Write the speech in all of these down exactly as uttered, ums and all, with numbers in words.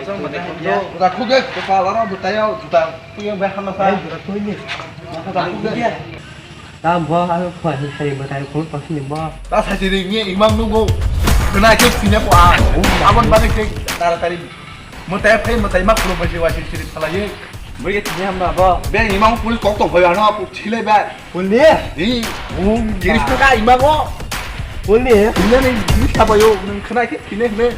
Rakhu ge, kepala ro bwtayo juta puyang bai hamna sa. Juta puyang ni. Rakhu ge. Tam bo, ang phai hai bwtai khun pasni bo. Ta sai siri ngi imang nungo. Kena ke sinya ko a. Abon bani ke taratari. Mo tai phai mo tai mak khulum bai se wa siri siri phalai. Bui ke tini hamna bo. Be imang puli kok tong phai ano pu chile ba. Puli? Di. Giris ka imango. Puli? Ini ni giris apa yo? Nung kena ke tini ne.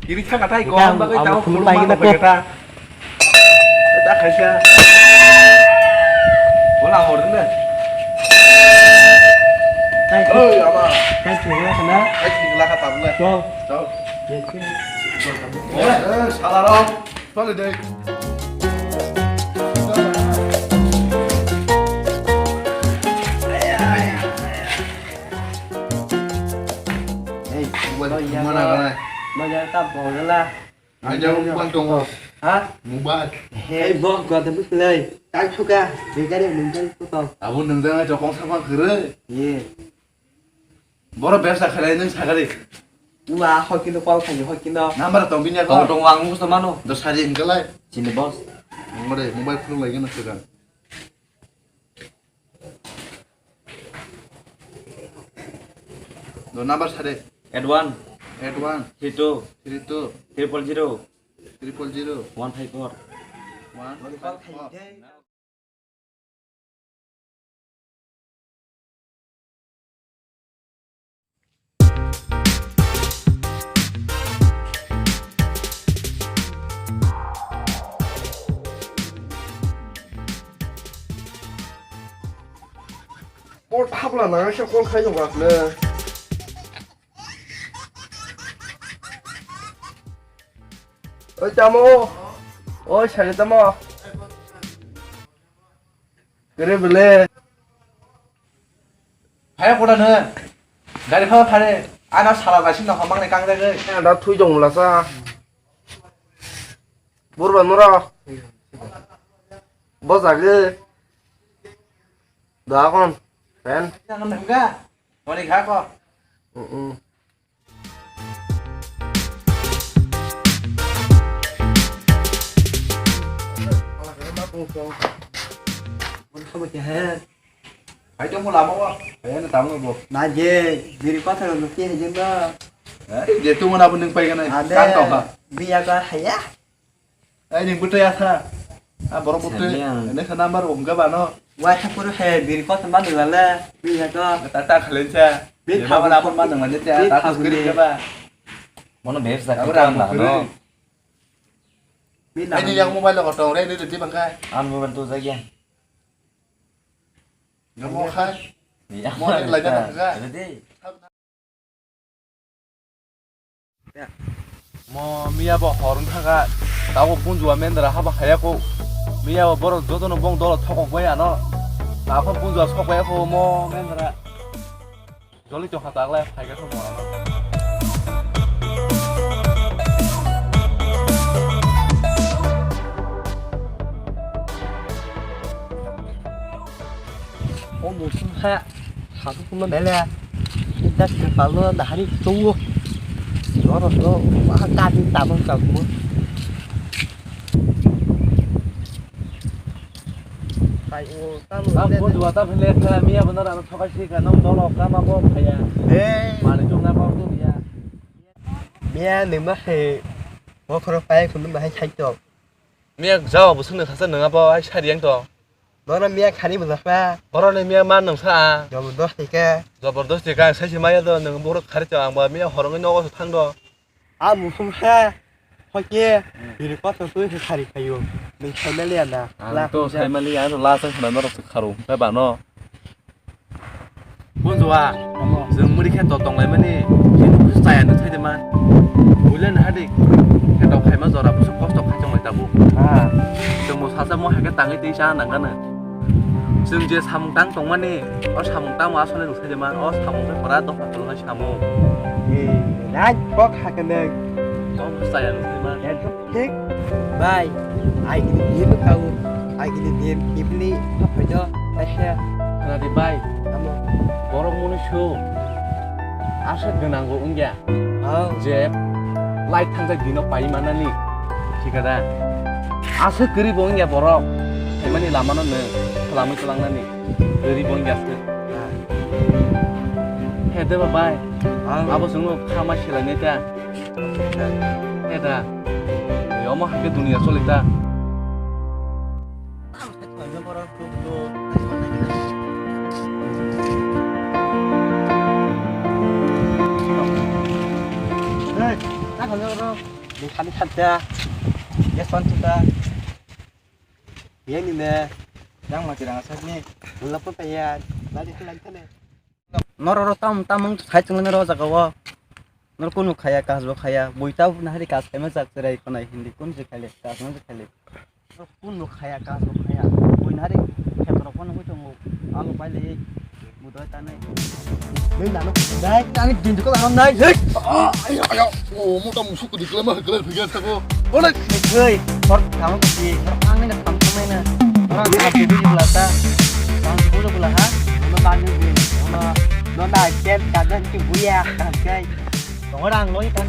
Giris ka katai ko bagai tau khulum bai ko. Ta khaisa. Wala hor ne. Oi ama. Kai chula kana? Kai chula ka tabla. Chao. Chao. Yes. Eh, salarok. Chole de. Ei, buat mana kana? Mana ka bogala. Aja mobile tongo. Ha? Mobile. Hei, bok gwa de buslei. Tak suka. Begari nungkal suka. Abo nungjang aja kong sama kere. Ye. Boro bebsa khalai nung sagari. Ua hokino call khaini hokino. Number tong bini tong tong ang musto mano. Do sari hingkalai. Chini boss. Ngore mobile phone lai gana suka. Do number sare. Eight one. Eight one. Three two. Three two. Triple zero. Triple zero. One five four. One five four. Call thabla nang se call khai jong bakle. Oi tamo. Oi sari tamo. Kere bele. Haya koda ne. Gari pha phare. Ana sala gasin na hamang ne kang jage. Anda thui jong mula sa. Burba nura. Bo jage. Da kon. Pen. Nang nang ga. Mani ga ko. Mm. Hai tong lama wa. Hai na tamo bo. Na je diri kotha no ki hai jeng da. Eh, je tu mana buning pai kana. Ade. Kan to ha. Biya ka haya. Ai ning butai asa. A borok butai. Sani ang. Ene sa number um ga bano. Wai thapuru he biri kothom ba nungale. Bini jato. Ta ta khalen sa. Bi thabu. Baba na pon ma nungale cha. Bi ta thabu khus kiri ni. Ga ba. Mono bebsa. Abra khita ang na khuri. No. Bi na. Ai ni yang mobile ko tong re ni di bangkai. An mobile tu jagya. Namo khai. Ya. Mo ni lai na ka. Ready. Mo miya bo hor wngkha kha, tabuk punjua mendra haba haya ko. Miya bo borok jotono bong dolo thokok bai ano. Tabuk punjua sok bai ko mo mendra. Joli tongkha taklai phaikha kho mo ano. O musu ha. Satu pun mele. Kita kepala dahari tuh. Loro tuh, wah, kami tabung kamu. Kamu, kamu. Kamu dua tahun lihat kami ya benar, anak sokai sih, karena udah lo, kamu apa, kayak. Eh. Mana tuh, ngapa tuh, ya? Mia nima he. Bokhoro pai khunu bahai sai to. Miya jawa bo swngno sacha nwng abo hai sari yang tong. Bono miya khani bo jakha. Boroni miya man nwng sa. Jabardasti khe. Jabardasti khe ang saisi maya do nwng borok khari tong ang ba miya horongwi nogo se thang do. A musung khe. Hoike. Hmm. Biri kotor twi khe khari khayo. Nwng saimaliya na. Ang to saimaliya ang to last ang khna norok se kharo. Khe bano. Bonjoa, chwng muri khe to tonglaimani, chini busu chaya nw thai de man. Buile nw hadi, khe to khaima jora busu kosto khai tonglai tabuk. Ah. Chwng bo sacha mo hai khe tangwi twi cha nang gana. Chwng je samung tang tongmani, o samung tangma asole nw thai de man, o samung khe pura dopha kwlwng hai samung. Eh, right, kok hakhe nang. O busu chaya nw thai man. Thik. Bai, agini dim kau, agini dim kibli haphaido, taisa. Khna di bai. Tamo? Borok mwnwi su. Asa gwnango wngya. Oh. Je light thangjak dino pai manani. Thikada. Aswk kwrwi bo wngya borok. Phaimani lamano nwng khwlamwi twlangnani. Kwrwi bo wngya aswk. He de ba bai. Ang abo chwngno kha ma silainai ta. He da. Omo hai khe duniya choli ta. Hey, ta khamjak rok. Bwkhani khatta, gas pan thuta. Yang ni ne, yang mati rang asap ni, ulap pun payah, lari ke lagi kene. Norok ro tam tam wng sai chwng noro jaga o. Nor kunu khaya, kas bo khaya, bui ta na hari kas khaima jak cherai konai hindi kun je khale, kas no je khale. Kunu khaya, kas bo khaya. Buini hari khetorok phano hoi tongo. Alo pai le. Mudai tanai. Nei nano dai, ani din ko lano nai. Hey! Ayo, ayo. O mota musuk ko dikla ma kala phiya sabo. Ole. Hey, hor kamo ko si, hor ang ne kam kamai na. Hor ang ne bula ta. Ang bula bula ha. No ta ni. No, no na ken ka dan ki buya ka kai. Tongo rang loi kan.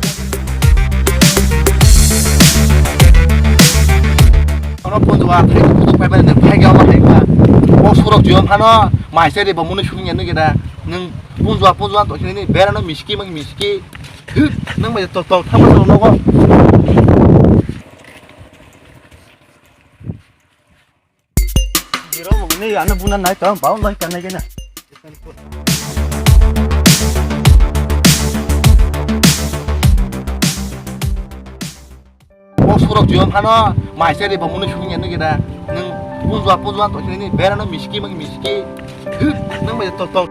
Ono punjua thai kuchuk pai bai nang thai ga ma thai ba. O surok jiyom phano mai se de bo muni suni ya nugi da. Nung punjua punjua to sini bera no miski mang miski. Hü, nang bai to to thama to nogo. Biro mungni ano buna nai tong bau nai kanai kena. O surok jiyom phano mai se de bo muni suni ya nugi da. Nung punjua punjua to sini bera no miski mang miski. Hü, nang bai to to.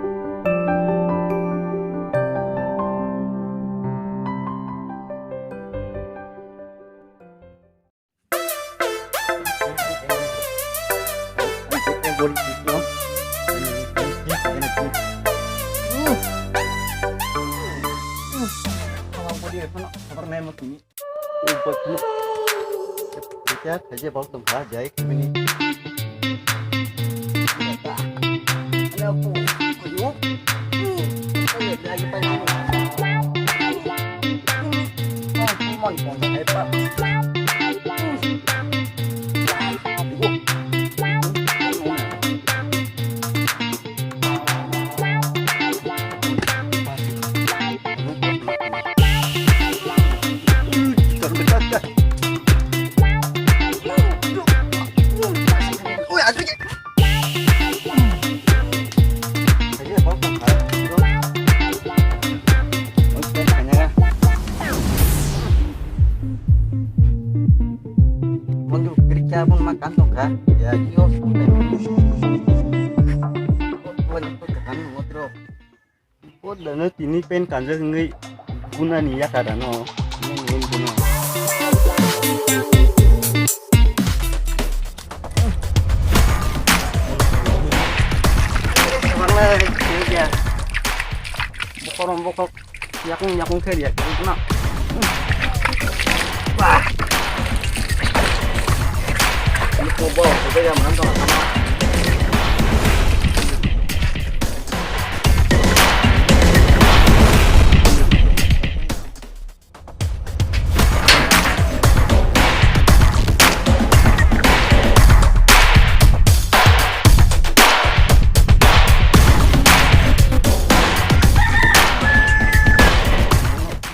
Bondhu, kerja pun makan tuh kah? Ya, iyo. Bondhu, kan motor. Podano tini pen kanjak wngwi bunani yakarano. Bokorom bokok yakung yakung khe riya khe na. Wah. Ini coba, coba ya, mana tengah sana.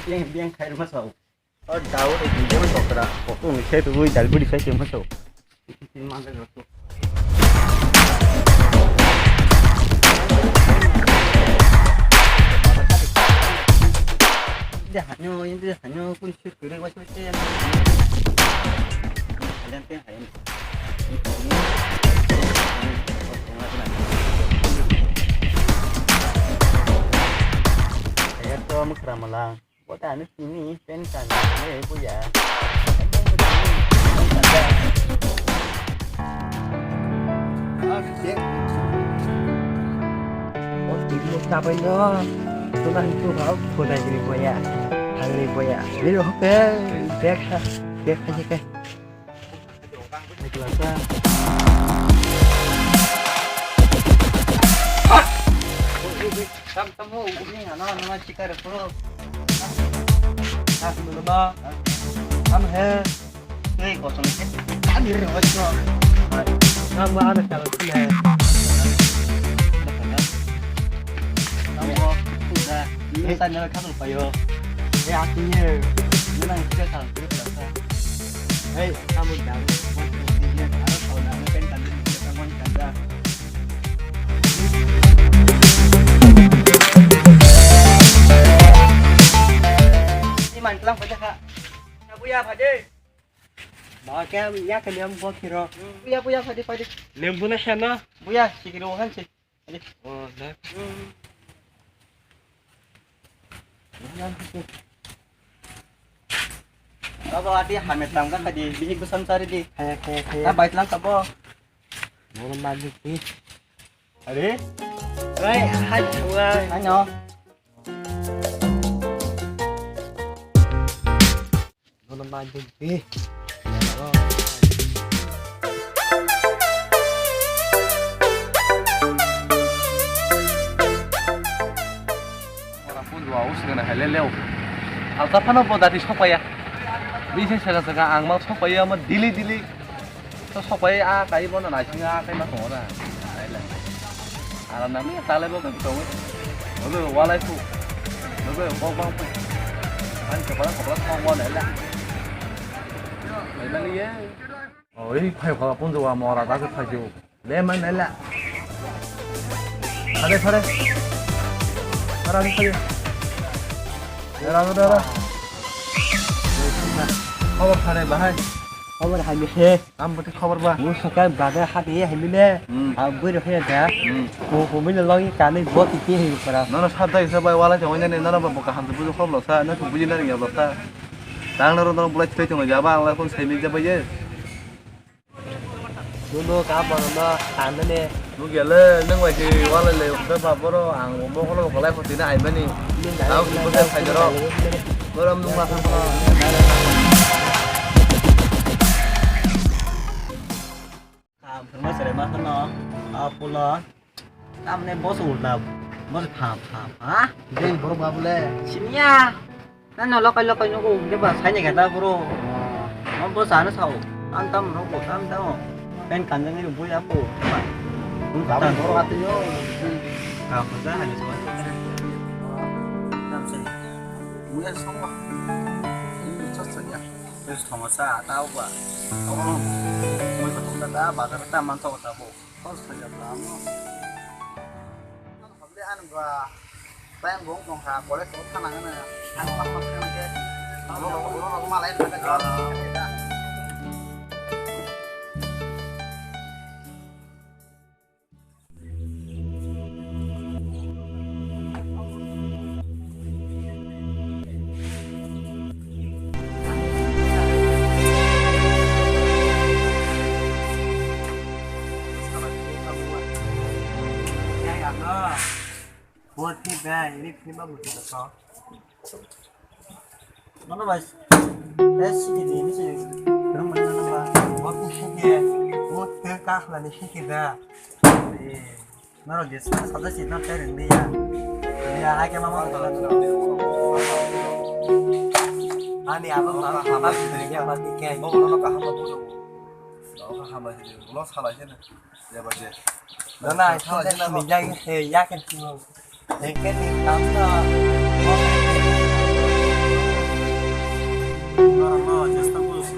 Biang, biang khair masau. O dao ni video ni kokra, kokong ni khe tugui dal budi khe tengma so. Inde hanyo, inde hanyo, kun sir kere wa sir kere. Kalian teng hayan. Kaya to mukra malang. Bota anu sini pen kan le buya. Tapai no, tuna itu kau kau dah jadi buaya, hari buaya. Ini oke, bek, bek aja ke. Tam tam ho, ini ngana nama chikar puro. Tam dulu ba. Tam he. Hei, kosong se. Ani re, oi, no. Nang ba ano chalo sini hai. Nang ba, udah. Ini tanya kamu payo. Eh, artinya. Ini nang kita tahu, kita tahu. Hei, kamu tahu. Ini harus tahu nama kan tadi kita kan kan. Ini mantelang pada kak. Buya, pada. Ba ke ya ke liam bo khiro. Buya, buya, padi, padi. Lembu na sana. Buya, sikiro han si. Padi. Oh, na. Abo ati hamet tam ka kadi, bihik busam sari di. Kaya, kaya, kaya. Ta bait lang kabo. Mau mandi di. Are? Rai, hai, buya. Ano? Nono ma jeng pi. Ora pun dua us gana hele leo. Alta phano bo dati sokpaya. Bisi sega sega ang ma sokpaya ma dili dili. To sopai a kai bono naising a kai ma tongo da. Aila. Ara nami talai bo kai tongo. Obe walai pu. Obe bok bang pu. Ani kepala kepala thong wa naila. Naila ni ye. Oi phai khala punjo wa mora ta phai jo. Le man naila. Phare phare. Phare phare. Era era. Khobor phare bahai. Khobor hai ni he. Am bwtwi khobor ba? Mo sakha baga ha de hai mile. Hmm. A bui rok he da. Hmm. Ko ko mile logi kanwi bo ti ti hai para. Nono sab dai sa bai wala jongoi nani nono ba buka hamsa buju khoblo sa, no buji nani yablo sa. Tang noro nono bulai thwi tongo jaba ang la kon sai mi jaba ye. Nono ka bono no tang nani. Nugya le, nwng bai se walai lai, hwnkhe ba boro ang bo mokolo bo kwlai pho tini aimani. Tao se bwsai phaijaro. Borom nwng ma thang phano. Kam thangma serai ma khano, a pulo. Tamne boss ulta, boss pha, pha, pha. Dei borok ba bole. Siniya. Nang no lokai lokai nugo, de ba sai ne gata bro. Oh. Mo bo sa no sao. Tam tam no ko, tam tam. Pen kanjang ni bui apo. Tabuk borok ati yo. Ka ko ja hani so. Tam se. Muya song ma. Ini sa sa ya. Terus thoma sa ta ba. Tabuk. Mo ko ta ta ba ta man to ta bo. Kos khaja bla mo. Hable an ba. Tayang gong tong kha, college o thana ngana. Ang pa pa thang ke. Ro ro ro ro malai thang ke. Buat ni bai, ini prima buat kita kau. Mana bai? Eh, sini di ini sini. Belum mana mana bai? Buat ni sini. Buat ke kah lah ni sini dah. Eh. Noro je sa sa si na tere ni ya. Ya, ai ke mama. Ani abo mama hama si ya mati ke. Bo no ka hama bo. Ka hama si. Lo sala si na. Ya ba je. Nana ai sa ni ya ke he ya ke ti mo. He ke ni tam na. Noro no je sa bo si.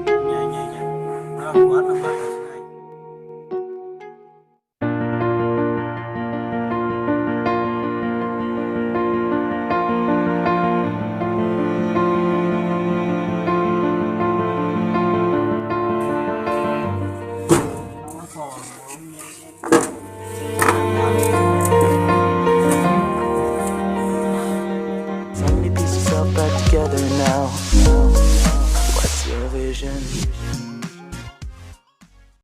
Ya ya ya. Noro kuat na kuat. So many pieces all back together now. What's your vision?